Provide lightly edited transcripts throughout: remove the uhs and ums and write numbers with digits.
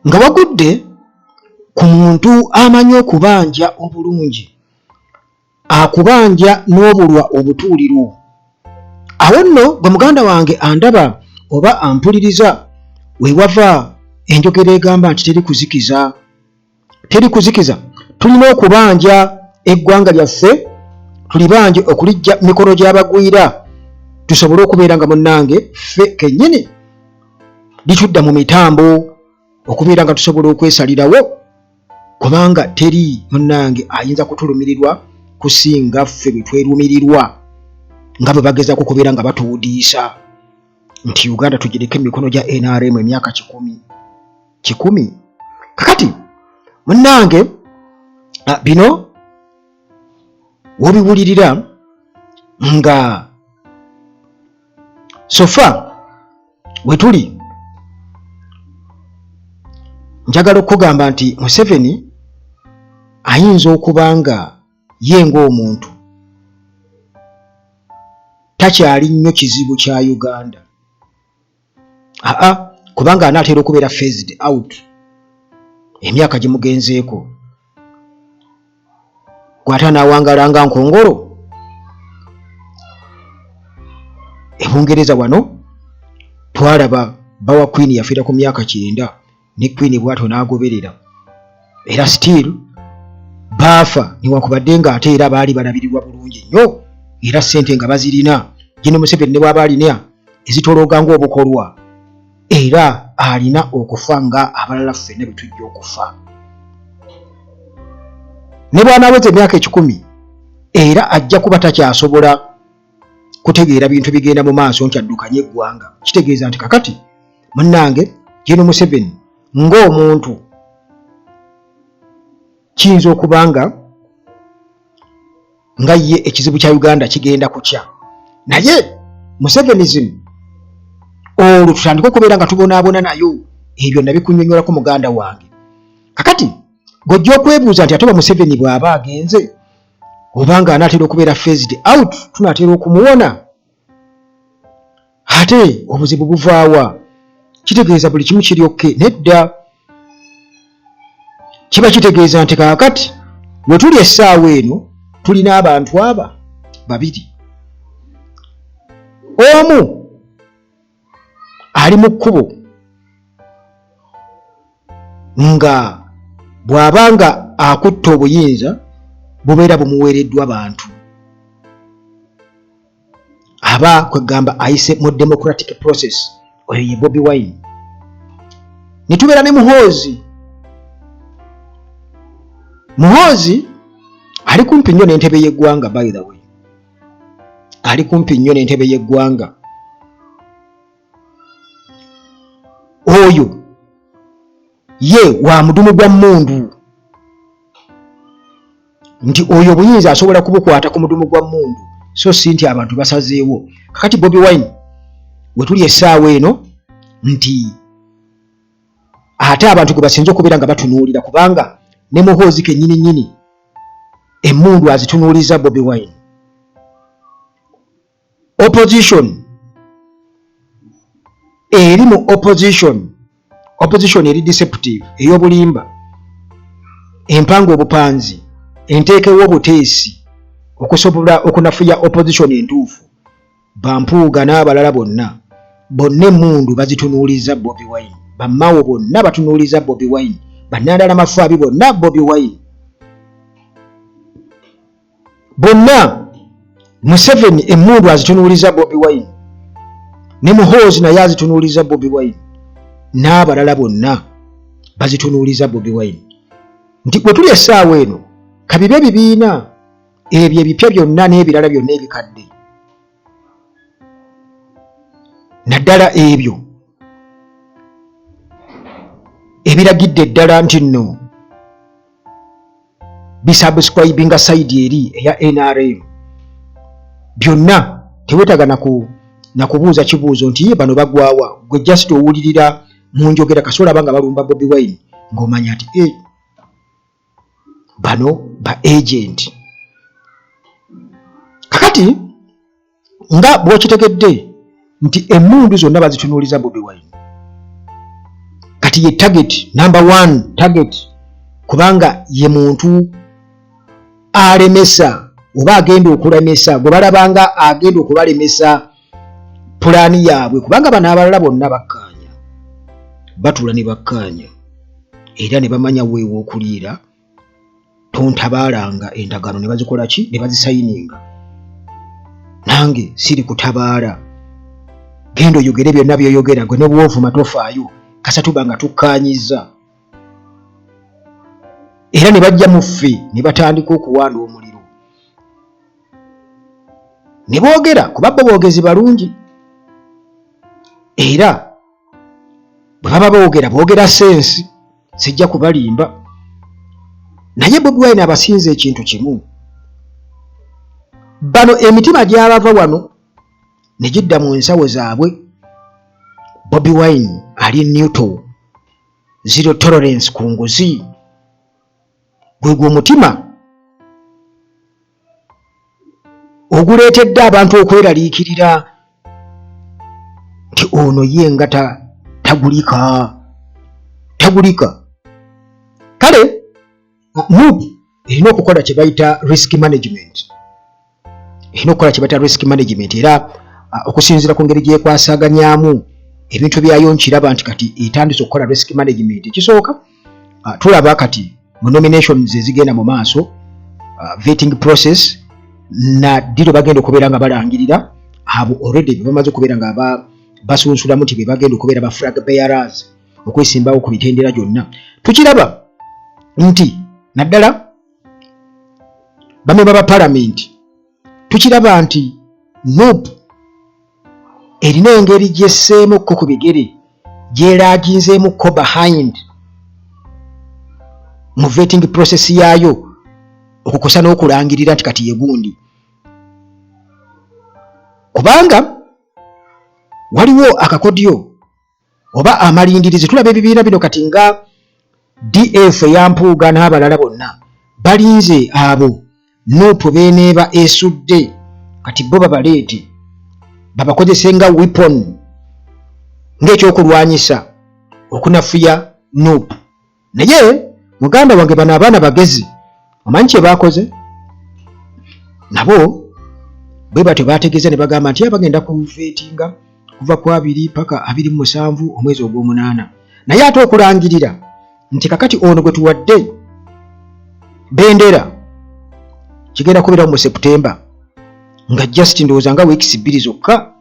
Nga wagudde ku muntu amanyi okubanja obulungi, akubanja n'obulwa obutuuliro. Awo nno gwe muganda wange andaba oba ampuliriza, wewava enjogera egamba nti teri kuzikiza. Teri kuzikiza. Tulina okubanja eggwanga lyaffe, tulibanje okulijja mikono gy'abagwira, tusobole okubeera nga munnange ffe kennyini litudda mu mitambo okubeera nga tusobola okwesalirawo, kubanga teri munnange ayinza kutulumirirwa kusinga ffe bwe twerumirirwa, nga bwe bagezaako okubeera nga batuwudiisa nti Uganda tugireke mu mikono gya NRM emyaka kikumi kikumi. Kakati munnange, bino wobiwulirira nga sofa wetuli, njagala okukugamba nti Museveni ayinza okuba nga ye ng'omuntu takyali nnyo kizibu kya Uganda, aa, kubanga anaatera okubeera phased out, emyaka gimugenzeeko, gwate anaawangala nga nkongolo e Bungereza. Wano twalaba bawa Queen yafiira ku myaka 90, ne Queen bwatyo n'agoberera, era still baafa, newankubadde nga ate era baali balabirirwa bulungi nnyo, era ssente nga bazirina. Gino Museveni ne bw'aba alina ezitolooga ng'obukolwa, era alina okufa nga abalala ffenna bwe tujja okufa. Ne bw'anaaweza emyaka 100, era ajja kuba takyasobola kutegeera bintu bigenda mu maaso nti addukanye eggwanga. Kitegeeza nti kakati munnange Gino Museveni ng'omuntu kiyinza okuba nga ye ekizibu kya Uganda kigenda kukya, naye Musevenism olwo tutandike okubeera nga tubonaabona nayo. Ebyo nabikunyonyolako, muganda wange. Kakati gojja okwebuuza nti ate ba Museveni bw'aba agenze, obanga anaatera okubeera phased out, tunaatera okumuwona, ate obuzibu buvaawa? Kitegeeza buli kimu kiri okay? Nedda. Kiba kitegeeza nti kaakati we tuli essaawa eno tulina abantu aba babiri. Omu ali mu kkubo nga bw'aba nga akutta obuyinza bubeera bumuweereddwa bantu, aba kwegamba ayise mu democratic process, oyo ye Bobi Wine. Ne tubeera ne Muhoozi. Muhoozi ali kumpi nnyo n'entebe y'eggwanga, by the way, ali kumpi nnyo n'entebe y'eggwanga. Oyo ye wa mudumu gwa mmundu, nti oyo obuyinza asobola kubukwata ku mudumu gwa mmundu, so si nti abantu basazeewo. Kakati Bobi Wine wetuli essaawa eno nti ate abantu gwe basinze okubeera nga batunuulira, kubanga ne Muhoozi kennyini nnyini emmundu azitunuuliza Bobi Wine. Opposition eri mu opposition, opposition eri deceptive, ey'obulimba, empanga obupanzi, enteekewo obuteesi okusobola okunafuya opposition entuufu. Bampuuga n'abalala bonna bonna emmundu bazitunuuliza Bobi Wine, bammawo bonna batunuuliza Bobi Wine, bannandala mafaabi bonna Bobi Wine bonna. Museveni emmundu azitunuuliza Bobi Wine, ne Muhoozi naye azitunuuliza Bobi Wine, n'abalala bonna bazitunuuliza Bobi Wine. Nti bwe tuli essaawa eno, kabibe ebibiina ebyo ebipya byonna n'ebirala byonna ebikadde, naddala ebyo ebiragidde eddala nti nno bisubscribinga side eri eya NRM, byonna tewetaaga nakubuuza kibuuzo nti ye bano bagwawa. Gwe just owulirira mu njogera, kasi olaba nga balumba Bobi Wine ng'omanya nti e bano ba agent. Kakati nga bw'okitegedde nti emmundu zonna bazitunuuliza Bobi Wine. Kati ye target number one target, kubanga ye muntu alemesa oba agenda okulemesa gwe balabanga agenda okubalemesa pulaani yaabwe, kubanga bano abalala bonna bakkaanya, batuula ne bakkaanya era ne bamanya weewa okuliira tontabaalanga, endagaano ne bazikola ki, ne bazisayininga, nange siri kutabaala, genda oyogere byonna byoyogera, gwe ne bwovuma tofaayo, kasa tuba nga tukkaanyizza. Era ne bajja mu ffe ne batandika okuwanda omuliro ne boogera, kuba bo boogezi balungi, era bwe baba boogera boogera sense, sijja kubalimba. Naye Bobi Wine abasinza ekintu kimu, bano emitima gyabava wano ne gidda mu nsawo zaabwe. Bobi Wine ali neutral, zero tolerance ku nguzi, gwe gwe omutima oguleetedde abantu okweraliikirira nti ono ye nga tagulika tagulika. Kale NUP erina okukola kye bayita risk management, erina okukola kye bayita risk management, era okusinziira ku ngeri gyekwasaganyaamu ebintu byayo, nkiraba nti kati etandise okukola risk management. Ekisooka, tulaba kati mu nominations ezigenda mu maaso, vetting process na ddiro bagenda okubeera nga balangirira abo already be bamaze okubeera nga basunsulamu nti be bagenda okubeera ba flag bearers okwesimbawo ku mitendera gyonna. Tukiraba nti naddala bamemba ba palamenti, tukiraba nti NUP erina engeri gyesseemukko ku bigere, gyeraaginzeemukko behind mu vetting process yaayo, okukosa n'okulangirira nti kati ye gundi, kubanga waliwo akakodyo oba amalindirizi. Tulaba ebibiina bino kati nga DF eya Mpuuga n'abalala bonna balinze abo NUP beneeba esudde, kati bo babaleete babakozese nga weapon, ng'ekyokulwanyisa okunafuya NUP. Naye muganda wange, bano abaana bagezi, omanyi kye baakoze? Nabo bwe batyo baategeeza ne bagamba nti bagenda kuvetinga kuva ku 20 paka 27 omwezi ogw'omunaana, naye ate okulangirira nti kakati ono gwe tuwadde bendera kigenda kubeerawo mu September, nga just ndowooza nga weeks 2 zokka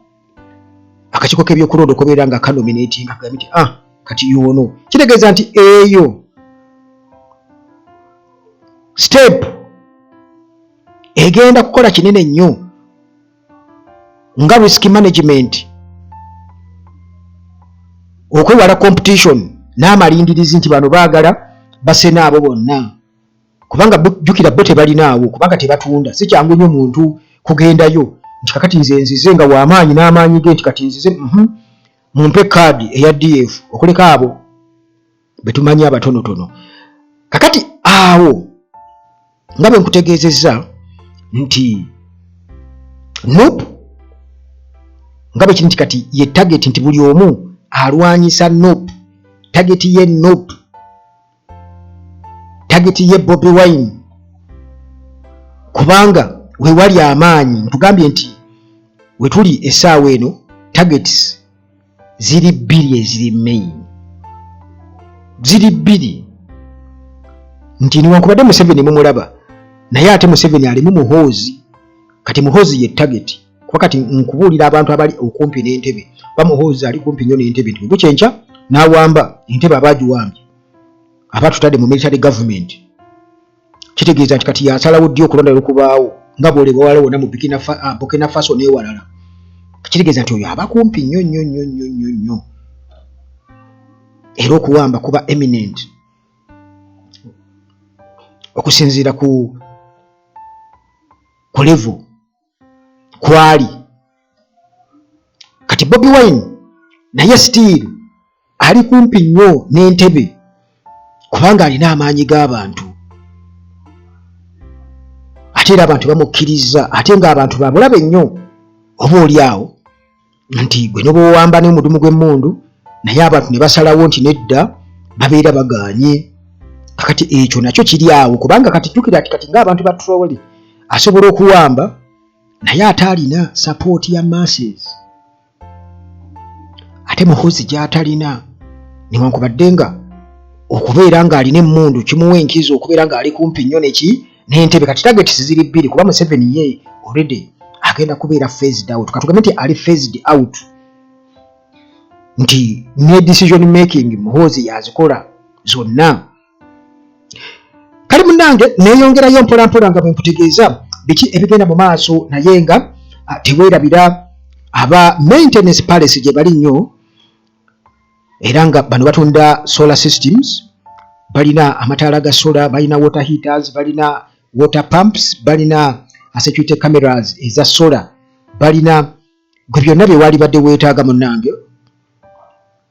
akakiiko k'ebyokulonda okubeera nga kanominatinga, kagambye nti ah, kati yoono. Kitegeeza nti eyo step egenda kukola kinene nnyo nga risk management, okwewala competition n'amalindirizi nti bano baagala basena abo bonna, kubanga jjukira bo tebalinaawo, kubanga tebatunda. Si kyangu nnyo muntu kugendayo nti kakati nze nzize nga w'amaanyi n'amaanyi ge nti kati nzize mumpe kaadi eya DF, okuleka abo betumanyi abatonotono. Kakati awo nga bwe nkutegeezezza nti NUP nga bwe kiri nti kati ye target, nti buli omu alwanyisa NUP, target ye NUP, target ye Bobi Wine, kubanga wewali amaanyi. Nkugambye nti wetuli essaawa eno targets ziri bbiri, eziri main ziri bbiri, nti newankubadde Museveni mumulaba, naye ate Museveni alimu Muhoozi. Kati Muhoozi ye target, kuba kati nkubuulira abantu abali okumpi n'entebe, oba Muhoozi ali kumpi nnyo n'entebe, nti bwebukyenkya n'awamba entebe, aba agiwambye, aba tutadde mu military government. Kitegeeza nti kati yasalawo ddi okulonda lukubaawo, nga bwoleba wala wonna mu Burkina Faso n'ewalala. Kitegeeza nti oyo aba kumpi nnyo nnyo nnyo nnyo nnyo nnyo, era okuwamba kuba imminent okusinziira ku level kwali kati. Bobi Wine naye still ali kumpi nnyo n'entebe, kubanga alina amaanyi g'abantu, ate era abantu bamukkiriza, ate ng'abantu babulabe nnyo oba oli awo. Nti gwe ne bw'owamba n'omudumu gw'emmundu, naye abantu ne basalawo nti nedda, babeera bagaanye. Kakati ekyo nakyo kiri awo, kubanga kati jjukira nti kati ng'abantu ba trolley asobola okuwamba, naye ate alina support ya masses, ate Muhoozi gy'atalina, newankubadde nga okubeera ng'alina emmundu kimuwa enkizo okubeera ng'ali kumpi nnyo neki n'entebe. Kati targets ziri bbiri, kuba Museveni ye already agenda kubeera phased out. Katugambe nti ali phased out, nti ne decision making Muhoozi yazikola zonna. Kale munnange, neeyongerayo mpolampola nga bwe nkutegeeza biki ebigenda mu maaso, naye nga teweerabira aba Maintenance Palace gye bali nnyo, era nga bano batunda solar systems, balina amataala ga solar, balina water heaters, balina water pumps, balina security cameras eza solar, balina gwe byonna bye wali badde weetaaga munnange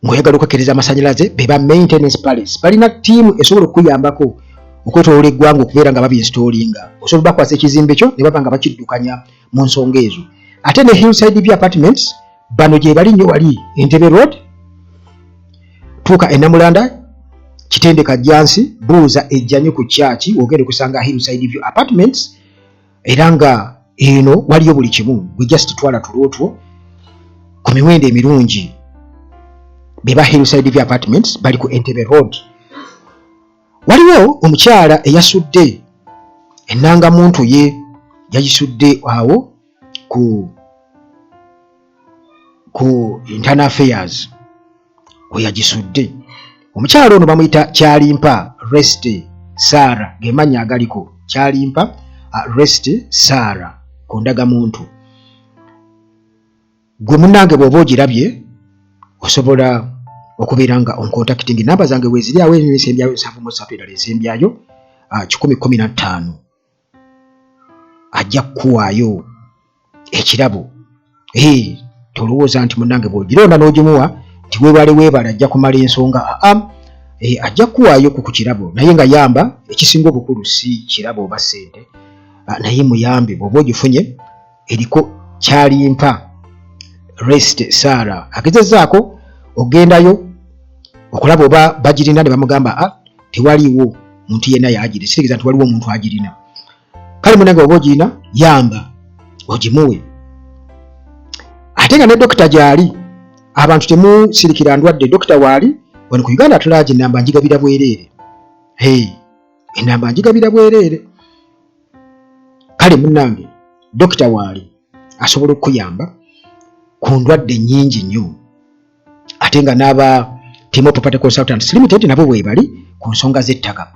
ng'oyagala okwekereza amasanyalaze. Be ba Maintenance Palace, balina ttiimu esobola okukuyambako okwetoloola eggwanga okubeera nga babinstallinga. Osobola bakwasa ekizimbe kyo ne baba nga bakiddukanya mu nsonga ezo. Ate ne Hillside View Apartments, bano gye bali nnyo wali Entebbe Road, tuuka Enamulanda, Kitende, Kajjansi, buuza ejjanyo ku kyaki, wogenda okusanga Hillside View Apartments. Era nga eno waliyo buli kimu, gwe just twala tulootwo ku miwendo emirungi. Be ba Hillside View Apartments, bali ku Entebbe Road. Waliwo omukyala eyasudde ennangamuntu ye, yagisudde awo ku Internal Affairs we yagisudde. Omukyala ono bamuyita Kyalimpa Rest Sara, gemannya agaliko Kyalimpa Rest Sara ku ndagamuntu. Gwe munnange bw'oba ogirabye, osobola okubeera nga oncontacting. Namba zange weeziri awo, ensembyayo 73, endala ensembyayo 115. Ajja kukuwaayo ekirabo. Ee, tolowooza nti munnange bw'ogironda n'ogimuwa nti weebale weebale, ajja kumala ensonga. Aa, ajja kukuwaayo ku kirabo, naye nga yamba. Ekisinga obukulu si kirabo oba ssente, naye muyambe. Bw'oba ogifunye eriko Kyalimpa Rest Sara, agezezzaako ogendayo okulaba oba bagirina, ne bamugamba a tewaliiwo muntu yenna yagire. Kitegeeza nti waliwo omuntu agirina. Kale munange, oba ogirina, yamba ogimuwe. Ate nga ne dokita gyali, abantu temusirikira ndwadde, dokita waali wano ku Uganda Atulaagi. Enamba njigabira bwereere. Hey, enamba njigabira bwereere. Kale munnange, dokita waali asobola okukuyamba ku ndwadde nnyingi nnyo. Ate nga n'aba Timo Property Consultants Limited nabo bwe bali ku nsonga z'ettaka.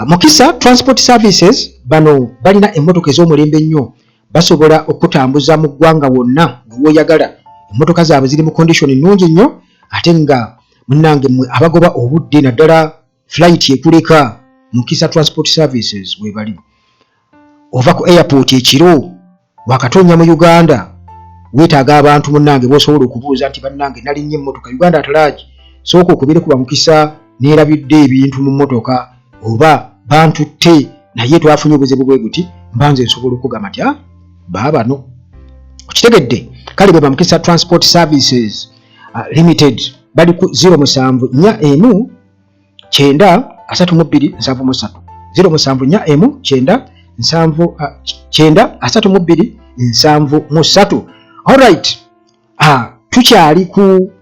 Mukisa Transport Services, bano balina emmotoka ez'omulembe ennyo, basobola okutambuza mu ggwanga wonna gwe woyagala. Emmotoka zaabwe ziri mu condition nnungi nnyo. Ate nga munnange mmwe abagoba obudde, naddala flight ekuleka, Mukisa Transport Services webali. Ova ku airport ekiro, wakatonya mu Uganda, weetaaga abantu munnange bosobola okubuuza nti bannange nalinnye emmotoka Uganda Atalaagi, sooka okubire kuba Mukisa, neerabidde ebintu mu mmotoka oba bantutte, naye twafunye obuzibu bwe buti, mbanze nsobola okugamba nti ah, baabano okitegedde. Kale bwe ba Mukisa Transport Services Limited, bali ku 0741 90 32 73, 0741 9 7 90 32 73. Alright, tukyali ku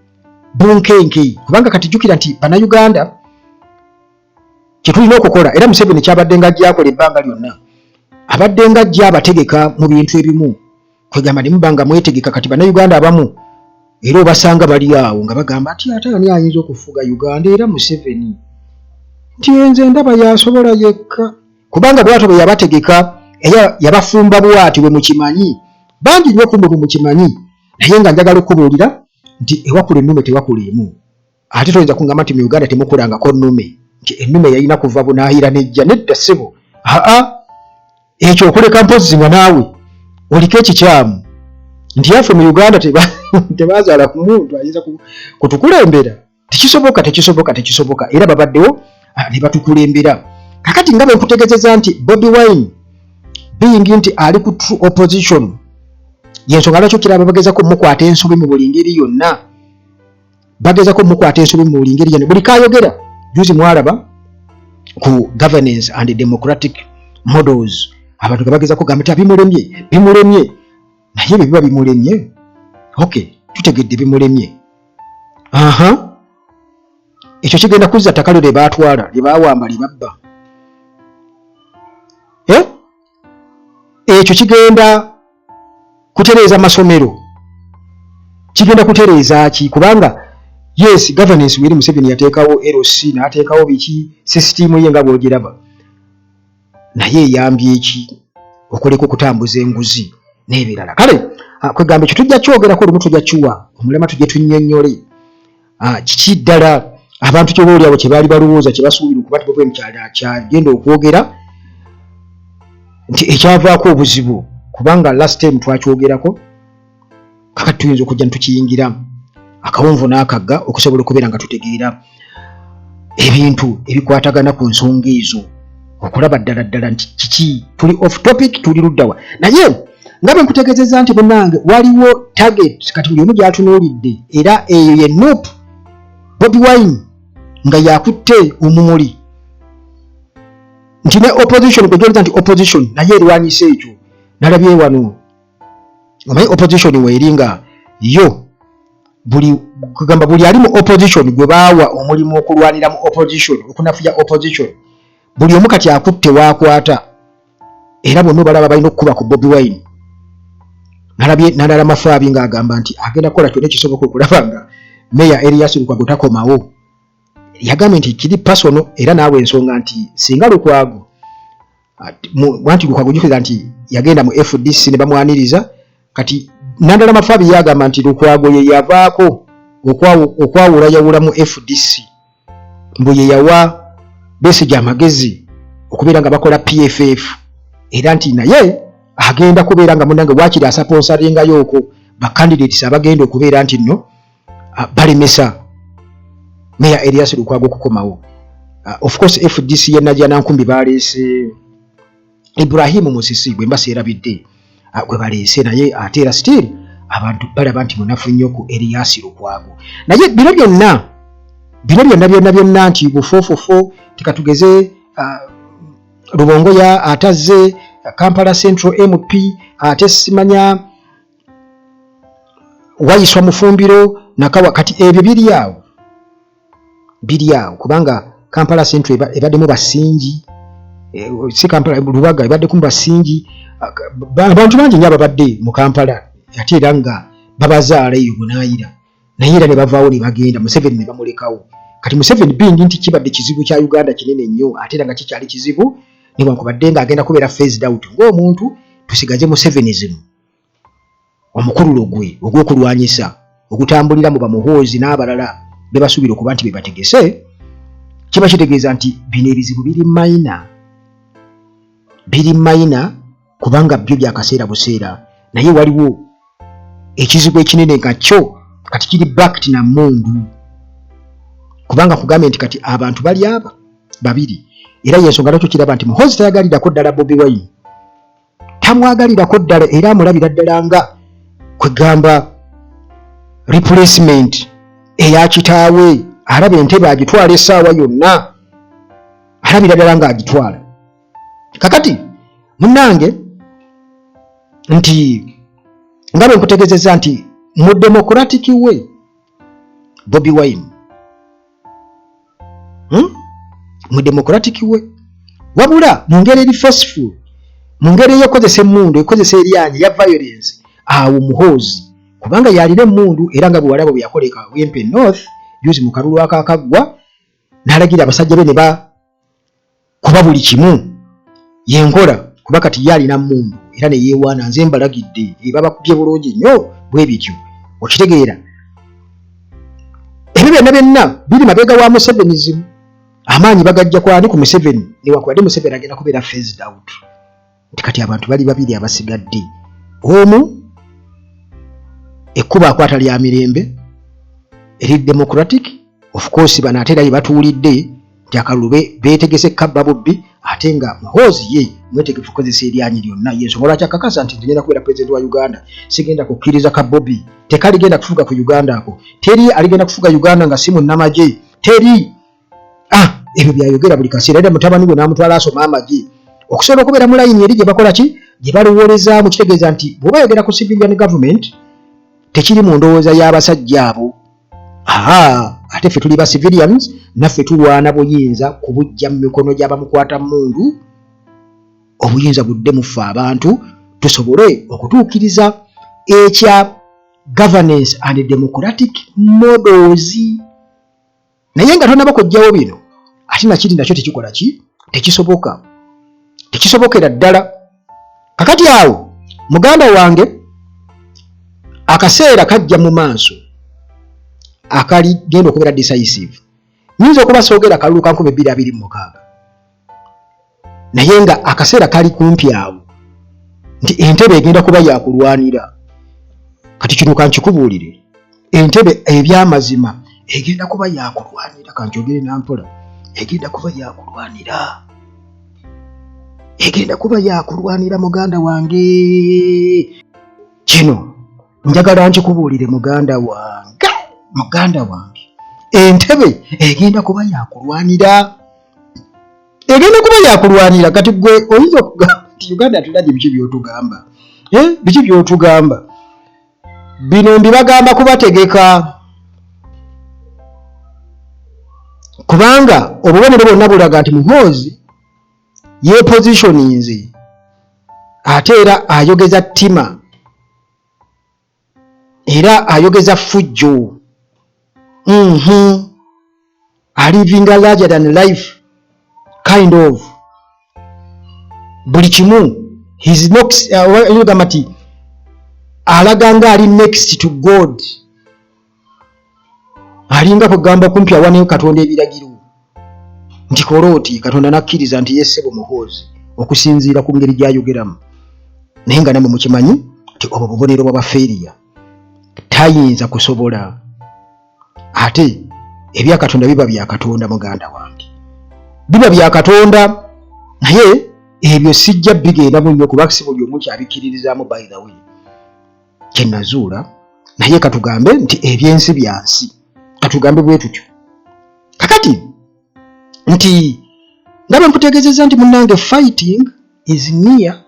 bunkenke, kubanga kati jjukira nti Bannayuganda kyetulina okukola, era Museveni kyabadde nga ajja akola ebbanga lyonna, abadde nga ajja abategeka mu bintu ebimu, kwegamba ne muba nga mwetegeka. Kati Bannayuganda abamu era obasanga bali awo nga bagamba nti ate ani ayinza okufuga Uganda? Era Museveni, nti enze ndaba yasobola yekka, kubanga bwatyo bwe yabategeka era yabafumba bwati bwe mukimanyi. Bangi nnyo kumbe bwe mukimanyi, naye nga njagala okubuulira nti ewakula ennume tewakula emu. Ate toyinza kungamba nti mu Uganda temukulangako nnume, nti ennume yalina kuva bunaayira nejja. Nedda ssebo, aa, ekyo okuleka mpozzi nga naawe oliko ekikyamu, nti yaffe mu Uganda tebazaala ku muntu ayinza kutukulembera. Tekisoboka, tekisoboka, tekisoboka. Era babaddewo ne batukulembera. Kakati nga bwe nkutegezeza nti Bobi Wine being nti ali ku true opposition. Yensonga lwaki okiraba bagezako mukwata ensobi mu buli ngeri yonna, bagezako mukwata ensobi mu buli ngeri yonna, buli kayogera. Juzi mwalaba ku governance and democratic models, abantu nga bagezako gamba nti abimulemye, bimulemye. Naye bwe biba bimulemye, okay, tutegedde bimulemye. Aha, ekyo kigenda kuzza ttaka lyo lye baatwala, lye baawamba, lye babba, eh? Ekyo kigenda kutereeza masomero? Kigenda kutereeza ki? Kubanga yes, governance weri, Museveni yateekawo LC, n'ateekawo biki, sisitiimu ye nga bw'ogiraba, naye eyambye eki okuleka okutambuza enguzi n'ebirala? Kale kwegamba ekyo tujja kyogerako olumu, tujja kiwa omulema, tujje tunnyonnyole kiki ddala abantu kyoba oliawo kye baali balowooza, kye basuubira okuba nti Bobi kyagenda okwogera nti ekyavaako obuzibu. Kubanga last time twakyogerako, kakati tuyinza okujja netukiyingira akawonvu n'akagga okusobola okubeera nga tutegeera ebintu ebikwatagana ku nsonga ezo, okulaba ddala ddala nti kiki, tuli off topic, tuli luddawa. Naye nga bwe nkutegeezezza nti munnange waliwo target kati buli omu gy'atunuulidde, era eyo ye NUP, Bobi Wine nga yakutte omumuli, nti ne opposition gwe gyoliza nti opposition naye erwanyisa ekyo. Nalabye wano, omanyi opposition weeri nga yo buli kugamba buli ali mu opposition gwe baawa omulimu okulwanira mu opposition, okunafuya opposition, buli omu kati akutte waakwata, era bonna obalaba balina okukuba ku Bobi Wine. Nalabye Nandala Mafaabi ng'agamba nti agenda kukola kyonna ekisoboka okulaba nga Meya Erias Lukwago takomawo. Yagambye nti kiri personal, era naawe ensonga nti singa Lukwago anti Lukwago jjukira nti yagenda mu FDC ne bamwaniriza. Kati Nandala Mafaabi yagamba nti Lukwago ye yavaako okwawulayawula mu FDC, mbu ye yawa Besigye amagezi okubeera nga bakola PFF, era nti naye agenda kubeera nga munange wakiri asaponsaringayo okwo ba candidates abagenda okubeera nti nno balemesa Meya Erias Lukwago okukomawo. Of course FDC ye Najjanankumbi baleese Ibrahimu Musisi, bwe mba seerabidde, gwe baleese, naye ate era still abantu balaba nti munafu nnyo ku Erias Lukwago. Naye bino byonna, bino byonna byonna byonna nti bufoofofo, tikatugeze Lubongoya atazze Kampala Central MP, ate simanya wayiswa mufumbiro nakawa. Kati ebyo biri awo, biri awo, kubanga Kampala Central ebaddemu basingi, si Kampala, Lubaga ebaddemu basingi, abantu bangi nnyo ababadde mu Kampala, ate era nga babazaala eyo bunaayira, naye era ne bavaawo ne bagenda, Museveni ne bamulekawo. Kati Museveni being nti kibadde kizibu kya Uganda kinene nnyo, ate era nga kikyali kizibu newankubadde ng'agenda kubeera phased out ng'omuntu, tusigaze Musevenism, omukululo gwe ogw'okulwanyisa ogutambulira mu bamuhoozi n'abalala be basuubira okuba nti be bategese, kiba kitegeeza nti bino ebizibu biri minor, biri minor, kubanga byo byakaseera buseera. Naye waliwo ekizibu ekinene nga kyo kati kiri backed na mundu, kubanga kugambye nti kati abantu bali aba babiri, era yensonga lwaki kiraba nti Muhoozi tayagalirako ddala Bobi Wine, tamwagalirako ddala, era amulabira ddala nga kwegamba replacement eya kitaawe. Alaba entebe agitwala essaawa yonna, alabira ddala ng'agitwala. Kakati munnange, nti nga bwe nkutegezeza nti mu democratic way Bobi Wine, Mu democratic way, wabula mu ngeri eri forceful, mu ngeri eyokozesa emmundu, ekozesa eryanyi ya violence, awo Muhoozi, kubanga yalina emmundu, era nga bwewalaba bwe yakola Kawempe North juzi mu kalulu akakaggwa, n'alagira abasajja be ne ba kuba buli kimu yenkola, kuba kati ye alina mmundu, era ne yeewaana, nze mbalagidde, babakubye bulungi nnyo bwe bityo. Okitegeera, ebyo byonna byonna biri mabega wa Musevenism. Amaanyi bagajja kwani? Ku Museveni, newankubadde Museveni agenda kubeera phased out. Nti kati abantu bali babiri abasigadde, omu ekkuba akwata lya mirembe eri democratic, of course bano ate era bye batuulidde nti akalulu beetegese kabba bubbi. Ate nga Muhoozi ye mwetegefu kukozesa eryanyi lyonna. Yensonga lwaki akakasa nti ngenda kubeera pulezidenti wa Uganda, sigenda kukkiriza ka Bobi, tekaligenda kufuga ku Uganda ako, teri aligenda kufuga Uganda nga si munnamagye, teri. Ah, ebyo byayogera buli kaseera. Era mutabani we n'amutwala asoma amagye okusobola okubeera mu layini eri gye bakola ki, gye balowoolezaamu. Kitegeeza nti bw'oba ayogera ku civilian government, tekiri mu ndowooza y'abasajja abo. Aha, ate ffe tuli ba civilians, naffe tulwana buyinza kubujja mu mikono gy'abamukwata mmundu, obuyinza budde mu ffe abantu, tusobole okutuukiriza ekya governance and democratic models. Naye nga tonaba kujjawo bino, ate nakiri nakyo tekikola ki, tekisoboka, tekisobokera ddala. Kakati awo, muganda wange, akaseera kajja mu maaso akali genda okubeera decisive. Nyinza okuba soogera kalulu ka 2026, naye nga akaseera kali kumpi awo nti entebe egenda kuba yakulwanira. Kati kino kankikubuulire, entebe ebyamazima egenda kuba yakulwanira. Kankyogere nampola, egenda kuba yakulwanira, egenda kuba yakulwanira, muganda wange. Kino njagala nkikubuulire, muganda wange, muganda wange, entebe egenda kuba yakulwanira, egenda kuba yakulwanira. Kati gwe oyinza okugamba nti Uganda tulabye, biki byotugamba? Eh, biki byotugamba? Bino mbibagamba kubategeka, kubanga obubonero bwonna bulaga nti Muhoozi yepositioninze, ate era ayogeza ttima, era ayogeza fujjo, Alivinga larger than life kind of buli kimu. He's not gamba nti alaga nga ali next to God, alinga kugamba kumpi awaneyo Katonda ebiragiro nti kolooti, Katonda nakkiriza nti yessebo Muhoozi, okusinziira ku ngeri gy'ayogeramu. Naye nga namwe mukimanyi nti obwo bubonero bw'abafailure, tayinza kusobola. Ate ebya Katonda biba bya Katonda, muganda wange, biba bya Katonda. Naye ebyo sijja bigendamu nnyo, kuba si buli omu kyabikkiririzaamu. By the way, kyenazuula, naye katugambe nti ebyensi byansi, katugambe bwe tutyo. Kakati nti nga bwe nkutegeezezza nti munnange, fighting is near,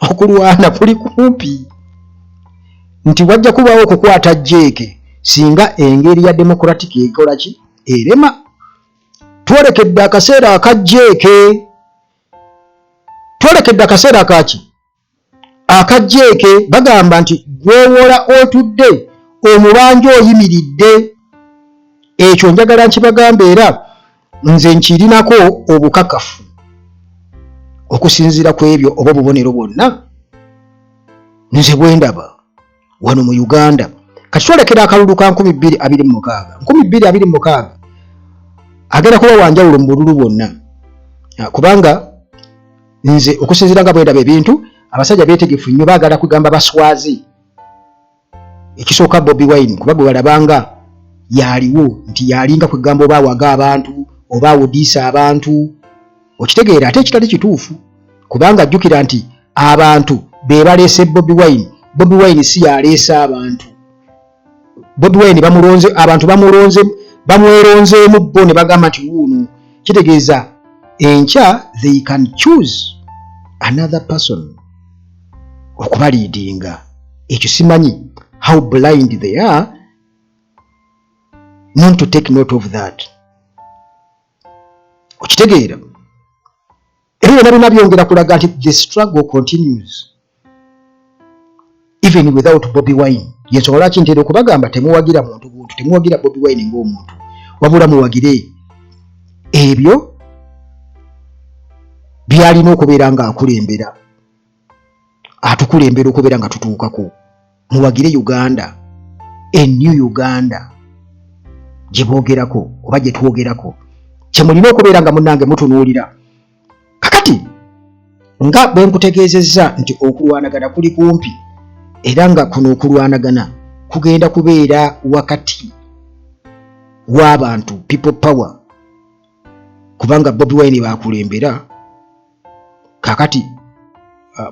okulwana kuli kumpi, nti wajja kubaawo okukwata jeeke singa engeri ya democratic ekola ki, erema. Twolekedde akaseera akajjeeke, twolekedde akaseera akaki, akajjeeke. Bagamba nti gwewola otudde, omubanja oyimiridde. Ekyo njagala nkibagamba, era nze nkirinako obukakafu okusinziira ku ebyo oba obubonero bwonna nze bwendaba wano mu Uganda. Kati twolekera akalulu ka 2026. 2026 agenda kuba wanjawulo mu bululu bwonna, kubanga nze okusinziira nga bwendaba ebintu, abasajja beetegefu nnyo, baagala kugamba baswazi. Ekisooka Bobi Wine, kuba gwe balabanga yaliwo nti yalinga kwegamba oba awaga abantu oba awudiisa abantu, okitegeera? Ate ekitali kituufu, kubanga ajjukira nti abantu be baleese Bobi Wine. Bobi Wine si yaleese abantu. Bobi Wine bamulonze, abantu bamulonze, bamweronzeemu bo ne bagamba nti wuuno. Kitegeeza enkya they can choose another person okubaleadinga. Ekyo simanyi how blind they are not to take note of that. Okitegeera? Ebyo byonna byonna byongera kulaga nti the struggle continues even without Bobi Wine. Yensonga lwaki ntera okubagamba, temuwagira muntu buntu, temuwagira Bobi Wine ng'omuntu, wabula muwagire ebyo byalina okubeera ng'akulembera, atukulembera okubeera nga tutuukako. Muwagire Uganda, a new Uganda gye boogerako oba gye twogerako, kyemulina okubeera nga munnange mutunuulira. Kakati nga bwe nkutegeezezza nti okulwanagana kuli kumpi, era nga kuno okulwanagana kugenda kubeera wakati w'abantu people power, kubanga Bobi Wine bakulembera. Kakati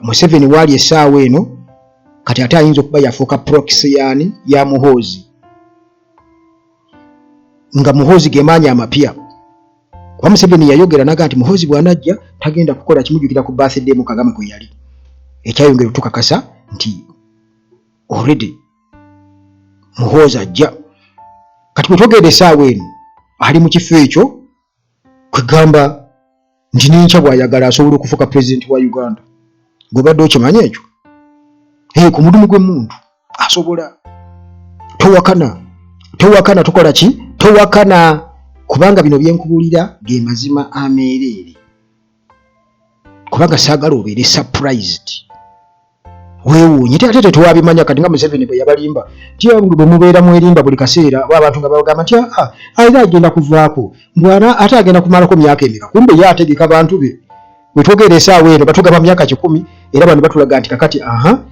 Museveni waali essaawa eno kati ate ayinza okuba yafuuka proxy yaani ya Muhoozi, nga Muhoozi ge maanyi amapya, kuba Museveni yayogera naga nti Muhoozi bw'anajja tagenda kukola kimujjukira ku birthday mu Kagame kwe yali, ekyayongera otukakasa nti already Muhoozi ajja. Kati bwe twogera essaawa eno ali mu kifo ekyo, kwegamba nti nenkya bw'ayagala asobola okufuuka pulezidenti wa Uganda. Gw'obadde okimanyi ekyo? Ee, ku mudumu gw'emmundu asobola. Towakana, towakana, tukola ki? Towakana, kubanga bino byenkubuulira ge mazima ameereere, kubanga saagala obeere surprised weewuunye ti ate tetwabimanya. Kati nga Museveni bwe yabalimba nti bwe mubeera mwerimba buli kaseera, oba abantu nga bagamba nti aa era agenda kuvaako mbwana ate agenda kumalako myaka emeka, kumbe ye ategeka bantu be. Bwe twogera esaawa eno batugamba myaka 100, era bano batulaga nti kakati aha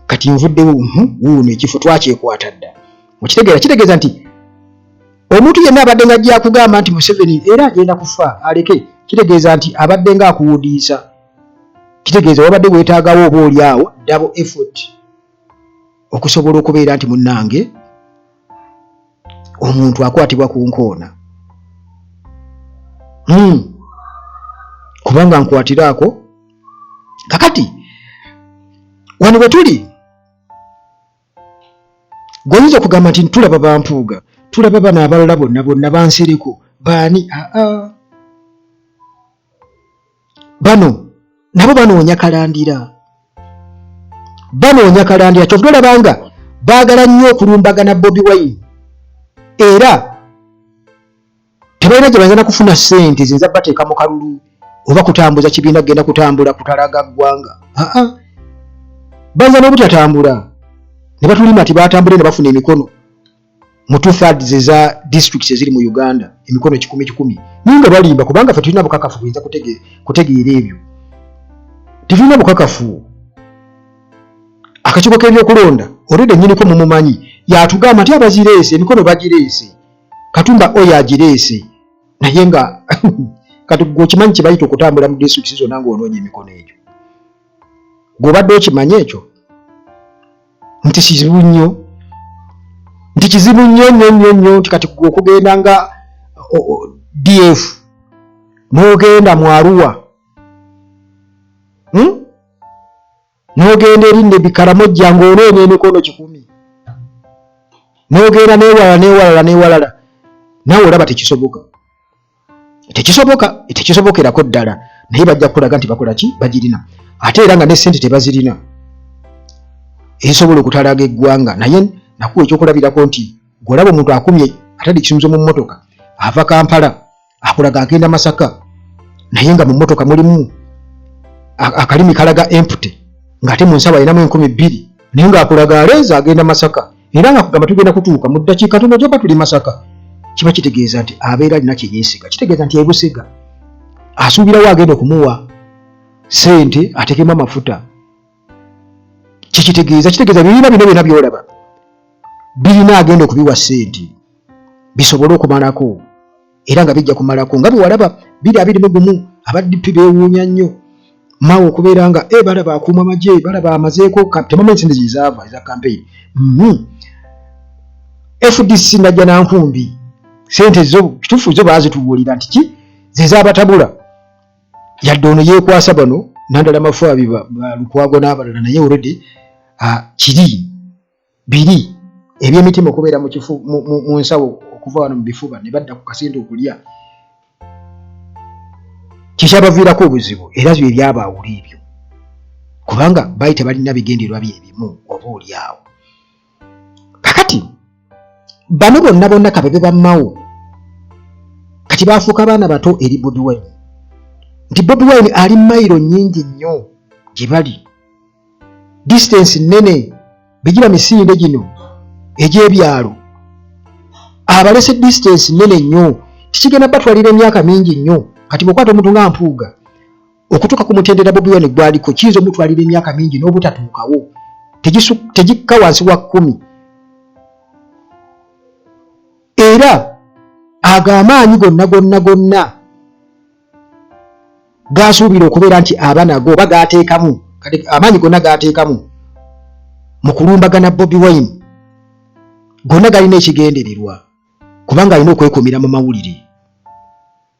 kati nvuddewo, wuuno ekifo twakyekwata dda. Okitegeera? Kitegeeza nti omuntu yenna abadde nga ajja akugamba nti Museveni era agenda kufa aleke, kitegeeza nti abadde nga akuwudiisa, kitegeeza wabadde weetaagawo oba oli awo double effort okusobola okubeera nti munnange omuntu akwatibwa ku nkoona. Kubanga nkwatiraako kakati wano bwe tuli, gwoyinza okugamba nti tulaba bampuuga, tulaba bano abalala bonna bonna bansereko baani? Aa, bano nabo banoonya kalandira, banoonya kalandira. Kyova olaba nga baagala nnyo okulumbagana Bobi Wine, era tebalina gye bayinza na kufuna ssente ziyinza bateeka mu kalulu oba kutambuza kibiina kugenda kutambula kutalaga ggwanga. Aa, bayinza n'obutatambula ne batulima nti batambule ne bafuna emikono mu 2/3 eza districts eziri mu Uganda, emikono kikumi kikumi, naye nga balimba, kubanga ffe tulina bukakafu buyinza kutegeera ebyo? Tetulina bukakafu. Akakiiko k'ebyokulonda olwedde nnyiniko mumumanyi, yatugamba nti abazireese emikono bagireese, Katumba oyo agireese, naye nga kati gwe okimanyi kye bayita okutambula mu disitulikiti zonna ng'onoonya emikono egyo? Gw'obadde okimanyi ekyo nti kizibu nnyo, nti kizibu nnyo nnyo nnyo nnyo, nti kati gwe okugenda nga DF n'ogenda mu Arua, N'ogenda eri Nebbi Karamojja ng'onoonya emikono 100, n'ogenda n'ewalala n'ewalala n'ewalala, naawe olaba tekisoboka, tekisoboka, tekisobokerako ddala. Naye bajja kukulaga nti bakola ki, bagirina, ate era nga ne ssente tebazirina ezisobola okutalaga eggwanga. Naye nakuwa ekyokulabirako nti gw'olaba omuntu akumye atadde ekisumuluzo mu mmotoka ava Kampala akulaga agenda Masaka, naye nga mu mmotoka mulimu akalimi kalaga empty, ng'ate mu nsawo alinamu 2000, naye ng'akulaga aleeza agenda Masaka, era nga kugamba tugenda kutuuka mu ddakiika tono gyoba tuli Masaka. Kiba kitegeeza nti abeera alina kye yeesiga, kitegeeza nti ebusega asuubirawo agenda okumuwa ssente atekemu amafuta. Kikitegeeza, kitegeeza bibiina bino byonna byolaba birina agenda okubiwa ssente bisobole okumalako, era nga bijja kumalako nga bwe walaba 2021. Aba DP beewuunya nnyo Mao okubeera nga e balaba akuuma magye, balaba amazeeko, tebamanyi sente gyezaava eza campaign. FDC najja nankumbi sente zo kituufu zo baazitubuulira nti ki zezabatabula, yadde ono yeekwasa bano Nandala Mafaabi ba Lukwago n'abalala, naye already kiri biri eby'emitima okubeera mu kifu mu nsawo okuva wano mu bifuba ne badda ku kasente okulya, kikyabaviirako obuzibu, era bye byabaawula ebyo, kubanga baali tebalina bigendererwa bye bimu oba oli awo. Kakati bano bonna bonna kababe ba Mao kati bafuuka baana bato eri Bobi Wine, nti Bobi Wine ali mayiro nnyingi nnyo gye bali, distance nnene, bigira misinde gino egy'ebyalo abalese distance nnene nnyo, tikigenda batwalira emyaka mingi nnyo. Kati bw'okwata omuntu nga Mpuuga okutuuka ku mutendera Bobi Wine gwaliko, kiyinza omutwalira emyaka mingi n'obutatuukawo, tegikka wansi wa 10, era ago amaanyi gonna gonna gonna gasuubira okubeera nti aba nago oba gateekamu, kati amaanyi gonna gateekamu mu kulumbagana Bobi Wine gonna galina ekigendererwa, kubanga alina okwekuumira mu mawulire.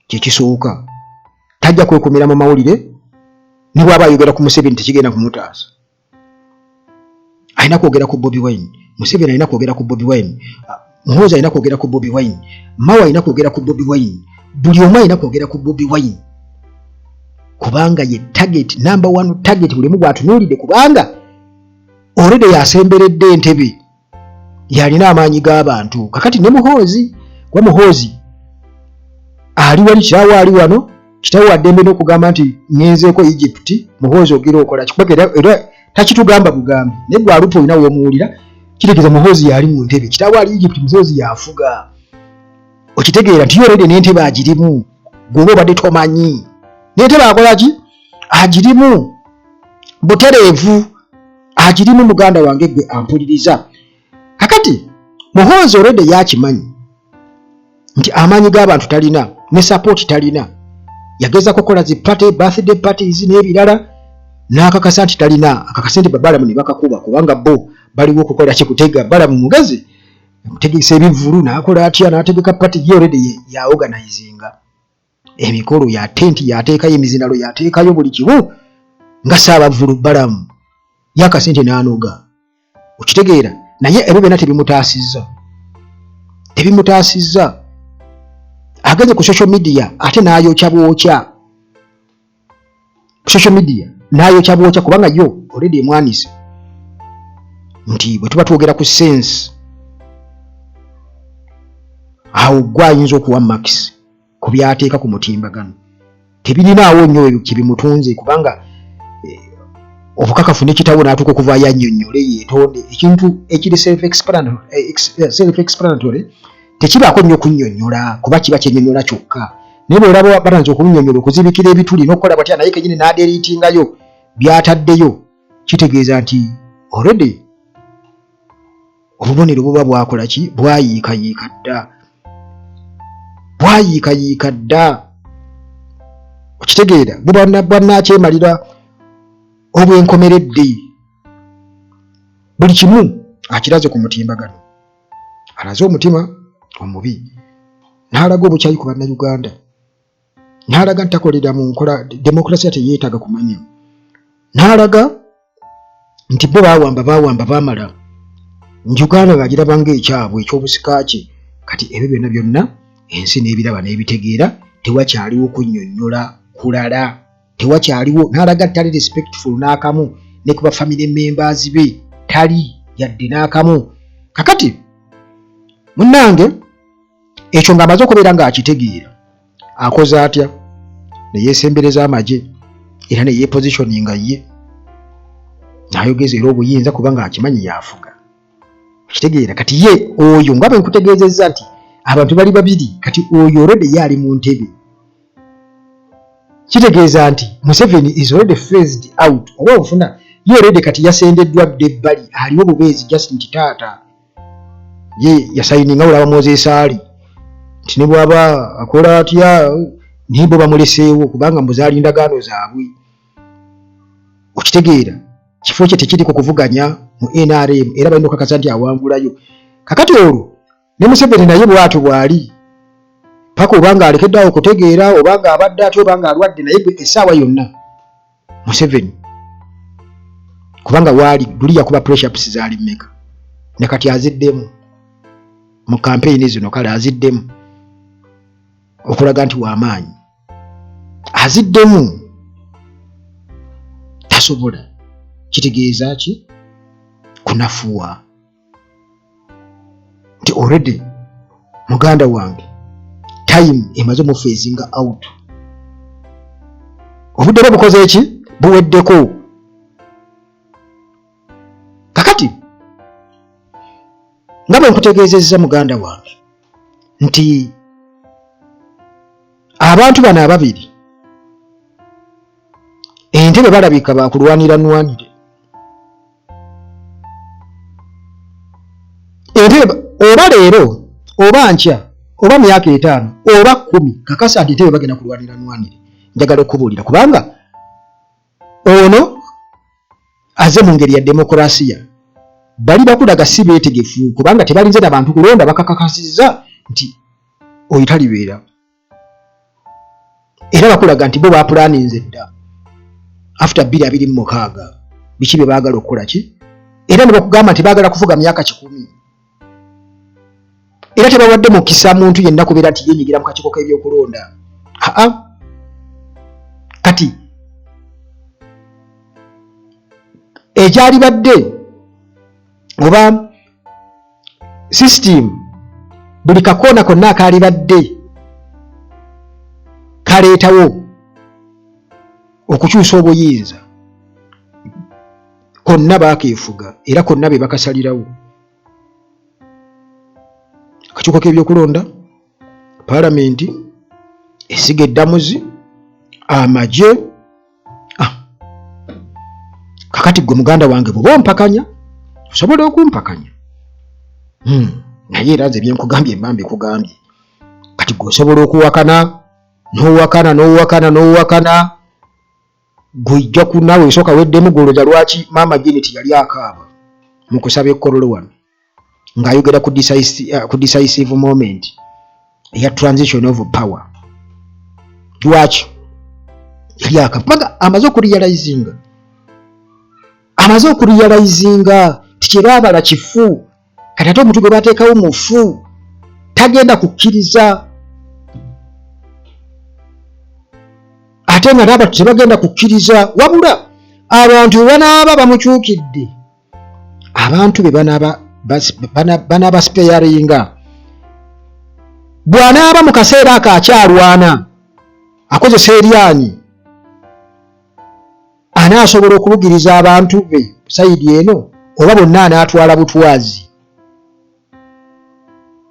Kyekisooka, tajja kwekuumira mu mawulire ne bw'aba ayogera ku Museveni tekigenda kumutaasa. Alina kwogera ku Bobi Wine, Museveni alina kwogera ku Bobi Wine, Muhoozi alina kwogera ku Bobi Wine, Mao alina kwogera ku Bobi Wine, buli omu alina kwogera ku Bobi Wine, kubanga ye target number one target buli omu gw'atunuulidde, kubanga already yasemberedde entebe, yalina amaanyi g'abantu. Kakati ne Muhoozi, kuba Muhoozi ali wali, kitaawe ali wano, kitaawe waddembe n'okugamba nti ŋŋenzeeko Egypt. Muhoozi ogira okola kikuba era takitugamba bugambi, naye gwe alupa olina w'omuwulira, kitegeeza Muhoozi yali mu ntebe, kitaawe ali Egypt, Muhoozi yafuga. Okitegeera nti already n'entebe agirimu, gweoba obadde tomanyi, n'entebe akola ki, agirimu butereevu, agirimu. Muganda wange gwe ampuliriza, kakati Muhoozi already yakimanyi nti amaanyi g'abantu talina ne support talina. Yagezako kukola zi party, birthday parties n'ebirala, n'akakasa nti talina akakase nti babalamu ne bakakuba, kubanga bo baliwo okukola kikutega. Balamu mugezi, amutegesa ebivvulu, n'akola atya, n'ategeka party ye, already ya organizinga emikolo ya tenti, yateekayo emizinalo, yateekayo buli kimu nga saabavvulu. Balamu yakasente n'anoga, okitegeera? Naye ebyo byonna tebimutaasizza, tebimutaasizza. Agenze ku social media ate n'ayokya bwokya ku social media, n'ayokya bwokya, kubanga yo already emwanise nti bwe tuba twogera ku sense awo gwe ayinza okuwa marks ku byateeka ku mutimbagano, tebirinaawo nnyo ebyo kyebimutunze, kubanga obukakafu ne kitabo n'atuuka okuvaayo annyonnyole yeetonde. Ekintu ekiri self explanatory tekibaako nnyo kunnyonnyola, kuba kiba kyennyonnyola kyokka. Naye bw'olaba batanze okunnyonnyola, okuzibikira ebituli n'okukola batya, naye kenyini n'adeletingayo by'ataddeyo, kitegeeza nti already obubonero buba bwakola ki, bwayiikayiika dda, bwayiikayiika dda. Okitegeera? Buba bwannakyemalira obwenkomeredde. Buli kimu akiraze ku mutimbagano, alaze omutima omubi, n'alaga obukyayi ku Bannayuganda, n'alaga nti takolera mu nkola demokulasiya, teyeetaaga kumanya, n'alaga nti bo bawamba, bawamba, bamala nti Uganda bagiraba ng'ekyabwe eky'obusika kye. Kati ebyo byonna byonna ensi n'ebiraba n'ebitegeera, tewakyaliwo kunnyonnyola kulala, tewakyaliwo. N'alaga tali respectful n'akamu, ne ku ba family members be tali yadde n'akamu. Kakati munnange, ekyo ng'amaze okubeera ng'akitegeera, akoze atya? Ne yeesembereza amagye era ne yeepositioninga ye, n'ayogeza era obuyinza, kubanga akimanyi yafuga. Okitegeera? Kati ye oyo nga bwe nkutegeezezza nti abantu bali babiri, kati oyo already ye ali mu ntebe, kitegeeza nti Museveni is already phased out, oba onfuna? Ye already kati yasendeddwa dda ebbali, aliwo bubeezi just nti taata ye yasayininga. Olaba Moses ali nti ne bw'aba akola atya, naye bo bamuleseewo, kubanga mbu zaali ndagaano zaabwe. Okitegeera? Kifo kye tekiri ku kuvuganya mu NRM, era balina okukakasa nti awangulayo. Kakati olwo ne Museveni naye bw'atyo bw'ali paka obanga alekeddeawo okutegeera, obanga abadde atya, obanga alwadde, naye gwe essaawa yonna Museveni, kubanga waali luli yakuba pressure ups zaali mmeka, ne kati aziddemu mu kampeyini zino. Kale aziddemu okulaga nti w'amaanyi, aziddemu tasobola. Kitegeeza ki? Kunafuwa nti already, muganda wange, time emaze muphasinga out, obudde bwe bukoze eki, buweddeko. Kakati nga bwe nkutegeezezza, muganda wange, nti abantu bano ababiri entebe balabika bakulwanira nwanire entebe, oba leero oba nkya oba myaka 5 oba 10, kakasa nti entebe bagenda kulwanira nwanire. Njagala okubuulira kubanga ono aze mu ngeri ya demokurasiya, bali bakulaga si beetegefu kubanga tebalinze na bantu kulonda, bakakakasizza nti oyo talibeera, era bakulaga nti bo bapulaninze dda after 2026 biki bye baagala okukola ki, era ne bakugamba nti baagala kufuga myaka 100, era tebawadde mukisa muntu yenna kubeera nti yenyigira mu kakiiko k'ebyokulonda. Aa, kati ekyalibadde oba system, buli kakoona konna akaalibadde kaleetawo okukyusa obuyinza konna baakeefuga, era konna be bakasalirawo: akakiiko k'ebyokulonda, paalamenti, essiga eddamuzi, amagye. Ah. Kakati gwe muganda wange bw'oba ompakanya, osobola okumpakanya, Naye era nze byenkugambye mba mbikugambye. Kati gwe osobola okuwakana n'owakana n'owakana n'owakana, gujja ku naawe esooka weddemu. Gwolowooza lwaki maama Janet yali akaaba mu kusaba ekkololo wano ng'ayogera ku decisive moment eya transition of power? Lwaki yali akaaba? Kubanga amaze okurealizinga ti kyebaabala kifu. Kati ate omuntu gwe bateekawo mufu, tagenda kukkiriza, ate nga n'abantu tebagenda kukkiriza. Wabula abantu bwe banaaba bamukyukidde, abantu be banaaba sparinga, bw'anaaba mu kaseera ako akyalwana akozesa eryanyi, anaasobola okubugiriza abantu be side eno, oba bonna anaatwala butwazi?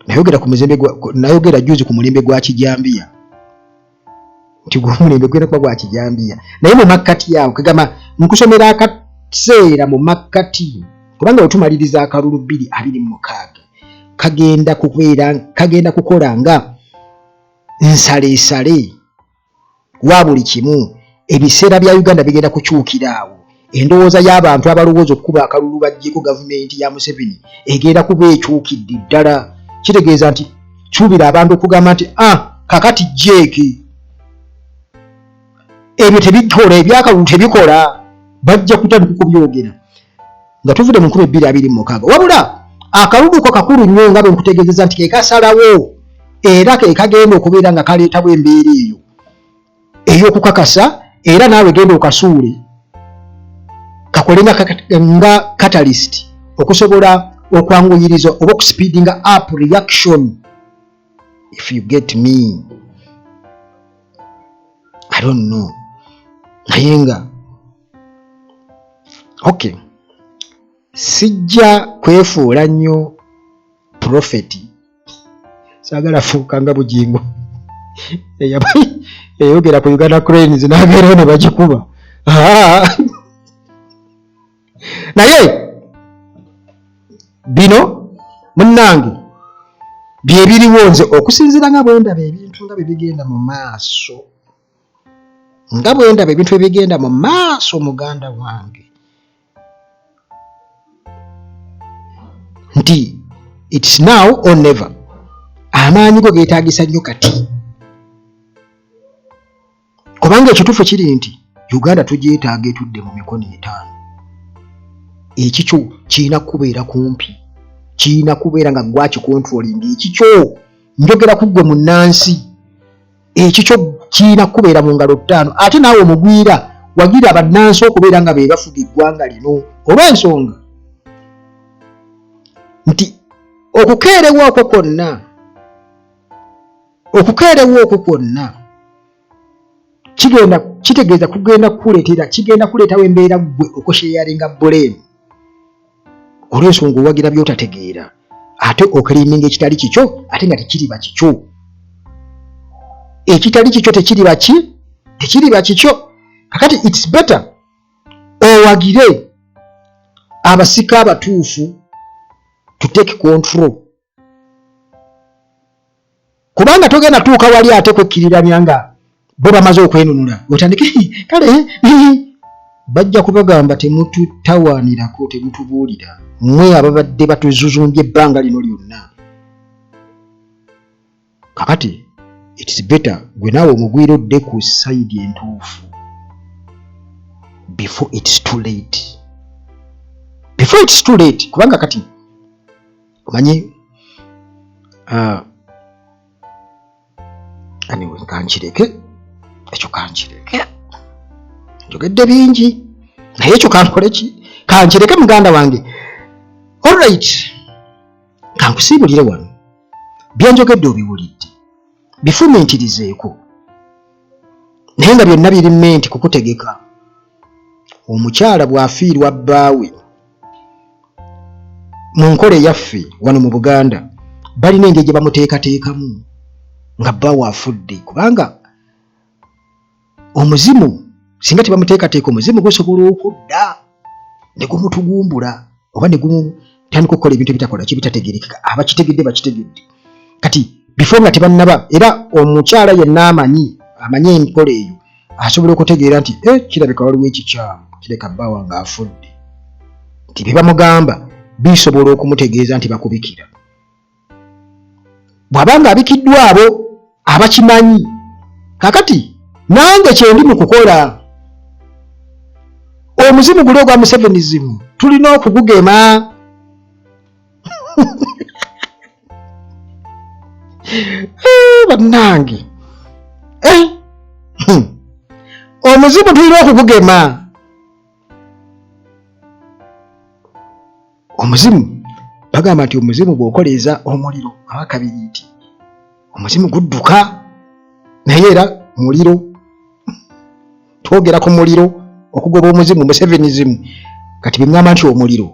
Nayogera ku muzembe, nayogera juzi ku mulembe gwa kijambiya nti gwe omulembe gulina kuba gwa kijambiya, naye mu makkati awo kegamba nkusomera akaseera mu makkati, kubanga wetumaliriza akalulu 2026 kagenda kubeera, kagenda kukola nga nsaleesale wa buli kimu. Ebiseera bya Uganda bigenda kukyukira awo. Endowooza y'abantu abalowooza okukuba akalulu baggyeko gavumenti ya Museveni egenda kuba ekyukidde ddala. Kitegeeza nti kyubira abantu okugamba nti, ah, kakati jeeki ebyo tebikola, ebyakalulu tebikola, bajja kutandika kubyogera nga tuvudde mu 2026. Wabula akalulu ko kakulu nnyo, nga bwe nkutegeezeza nti ke kasalawo era ke kagenda okubeera nga kaleetawo embeera eyo ey'okukakasa. Era naawe genda okasuule, kakole nga catalyst okusobola okwanguyiriza oba okuspeedinga up reaction, if you get me. I don't know, naye nga okay, sijja kwefuula nnyo profeti, saagala fuuka nga Bugingo eyogera ku Uganda Cranes n'abeerawo ne bagikuba. Naye bino munnange bye biriwo. Nze okusinziira nga bwe ndaba ebintu nga bwe bigenda mu maaso, nga bwe ndaba ebintu ebigenda mu maaso, muganda wange, nti it's now or never. Amaanyi go geetaagisa nnyo kati, kubanga ekituufu kiri nti Uganda tugyetaaga etudde mu mikono 5. Ekikyo kirina kubeera kumpi, kirina kubeera nga gwakicontrolling ekikyo. Njogera ku ggwe munnansi, ekikyo kirina kubeera mu ngalo 5. Ate naawe omugwira, wagira bannansi okubeera nga be bafuga eggwanga lino, olw'ensonga nti okukeerewa okwo kwonna, okukeerewa okwo kwonna kigenda kitegeeza kugenda kukuleetera, kigenda kuleetawo embeera ggwe okusharinga blame, olw'ensonga owagira by'otategeera, ate oclaiminga ekitali kikyo, ate nga tekiriba kikyo. Ekitali kikyo tekiriba ki, tekiriba kikyo. Kakati it's better owagire abasika abatuufu to take control, kubanga togenda tuuka wali ate kwekkiriranya nga Bo bamaze okwenunula, otandike kale bajja kubagamba temututawaanirako, temutubuulira, mmwe ababadde batuzuzumbye ebbanga lino lyonna. Kakati it's better gwe naawe omugwira odde ku side entuufu before it's too late, before it's too late. Kubanga kati omanyi, anyway, kankireke ekyo, kankireke, njogedde bingi, naye ekyo kankole ki, kankireke muganda wange. Alright, kankusiibulire wano. Byenjogedde obiwulidde, bifumiitirizeeko, naye nga byonna biri meant kukutegeka. Omukyala bw'afiirwa bbaawe, mu nkola eyaffe wano mu Buganda balina engeri gye bamuteekateekamu nga bbaawe afudde, kubanga omuzimu singa tebamuteekateeka, omuzimu gusobola okudda ne gumutugumbula oba ne gumutandika okukola ebintu ebitakola ki, bitategerekeka. Abakitegedde bakitegedde. Kati before nga tebannaba, era omukyala yenna amanyi enkola eyo asobola okutegeera nti eh, kirabika waliwo ekikyamu, kireka bba wange afudde, nti bye bamugamba bisobola okumutegeeza nti bakubikira. Bw'aba nga abikiddwa abo abakimanyi. Kakati nange kyendi mu kukola, omuzimu guli ogwa Musevenism tulina okugugema. Bannange, omuzimu tulina okugugema. Omuzimu, bagamba nti omuzimu bw'okoleeza omuliro aba kabiriiti, omuzimu gudduka, naye era muliro. Twogera ku muliro okugoba omuzimu Musevenism. Kati byeŋŋamba nti omuliro,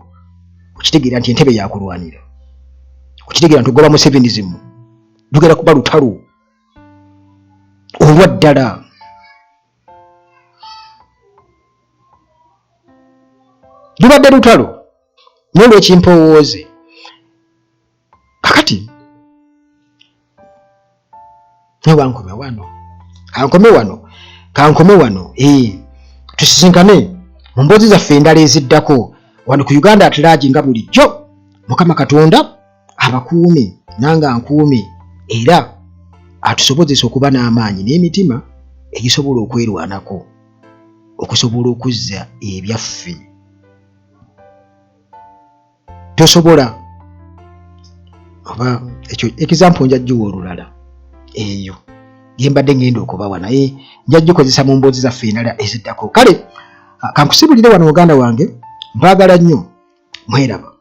okitegeera nti entebe yakulwanira, okitegeera nti ogoba Musevenism lugenda kuba lutalo olwa ddala. Lubadde lutalo n'olwekimpowooze. Kakati newankome wano, kankome wano, kankome wano. Ee, tusisinkane mu mboozi zaffe endala eziddako wano ku Uganda at Large nga bulijjo. Mukama Katonda abakuume, nange ankuume, era atusobozesa okuba n'amaanyi n'emitima egisobola okwerwanako okusobola okuzza ebyaffe. Tosobola oba ekyo example nja giwa olulala, eyo gyembadde ngenda okubawa, naye nja gikozesa mu mboozi zaffe endala eziddako. Kale kankusibulire wano muganda wange, mpaagala nnyo, mweraba.